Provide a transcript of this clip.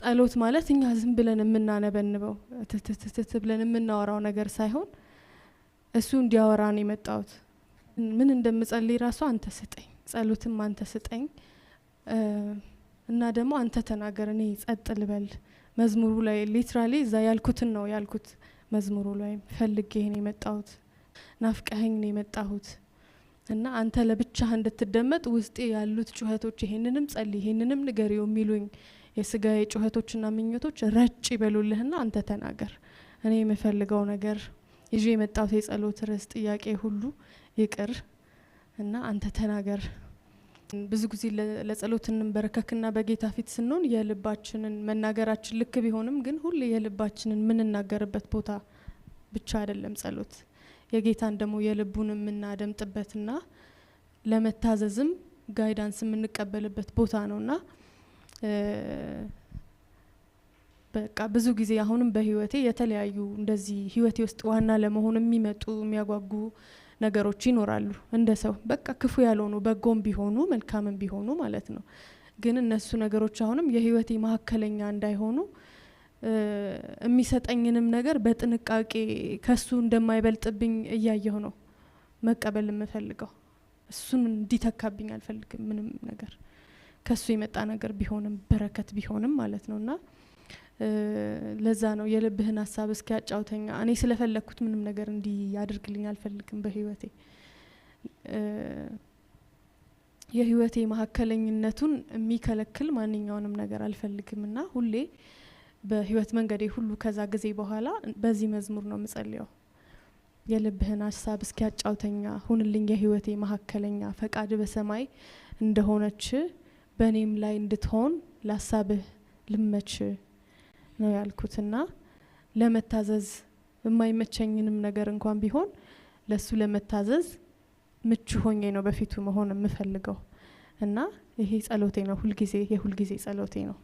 ጸሎት ማለት እኛ ዝም ብለን የምናነበንበው ትትትት ብለን የምናወራው ነገር ሳይሆን እሱ እንዲያወራ ነው የመጣሁት። ምን እንደምጸልይ ራሱ አንተ ስጠኝ፣ ጸሎትም አንተ ስጠኝ እና ደግሞ አንተ ተናገር፣ እኔ ጸጥ ልበል። መዝሙሩ ላይ literally እዛ ያልኩትን ነው ያልኩት። መዝሙሩ ላይ ፈልጌህ ነው የመጣሁት፣ ናፍቀኸኝ ነው የመጣሁት እና አንተ ለብቻህ እንድትደመጥ ውስጤ ያሉት ጩኸቶች ይሄንንም ጸልይ፣ ይሄንንም ንገሪው የሚሉኝ የስጋዬ ጩኸቶችና ምኞቶች ረጭ ይበሉልህና አንተ ተናገር። እኔ የምፈልገው ነገር፣ ይዤ የመጣሁት የጸሎት ርዕስ፣ ጥያቄ ሁሉ ይቅር እና አንተ ተናገር። ብዙ ጊዜ ለጸሎት እንበረከክና በጌታ ፊት ስንሆን የልባችንን መናገራችን ልክ ቢሆንም ግን ሁሌ የልባችንን የምንናገርበት ቦታ ብቻ አይደለም ጸሎት። የጌታን ደግሞ የልቡን የምናደምጥበትና ለመታዘዝም guidance የምንቀበልበት ቦታ ነውና በቃ ብዙ ጊዜ አሁንም በህይወቴ የተለያዩ እንደዚህ ህይወቴ ውስጥ ዋና ለመሆን የሚመጡ የሚያጓጉ ነገሮች ይኖራሉ። እንደ ሰው በቃ ክፉ ያልሆኑ፣ በጎም ቢሆኑ መልካምም ቢሆኑ ማለት ነው። ግን እነሱ ነገሮች አሁንም የህይወቴ መካከለኛ እንዳይሆኑ የሚሰጠኝንም ነገር በጥንቃቄ ከሱ እንደማይበልጥብኝ እያየሁ ነው መቀበል የምፈልገው። እሱን እንዲተካብኝ አልፈልግም። ምንም ነገር ከሱ የመጣ ነገር ቢሆንም፣ በረከት ቢሆንም ማለት ነው። እና ለዛ ነው የልብህን ሀሳብ እስኪያጫውተኛ እኔ ስለፈለግኩት ምንም ነገር እንዲያደርግልኝ አልፈልግም። በህይወቴ የህይወቴ መካከለኝነቱን የሚከለክል ማንኛውንም ነገር አልፈልግም። እና ሁሌ በህይወት መንገዴ ሁሉ ከዛ ጊዜ በኋላ በዚህ መዝሙር ነው የምጸልየው። የልብህን ሀሳብ እስኪያጫውተኛ ሁንልኝ የህይወቴ መካከለኛ፣ ፈቃድ በሰማይ እንደሆነች በእኔም ላይ እንድትሆን ለሀሳብህ ልመች ነው ያልኩትና ለመታዘዝ የማይመቸኝንም ነገር እንኳን ቢሆን ለሱ ለመታዘዝ ምቹ ሆኜ ነው በፊቱ መሆን የምፈልገው እና ይሄ ጸሎቴ ነው፣ ሁልጊዜ የሁልጊዜ ጸሎቴ ነው።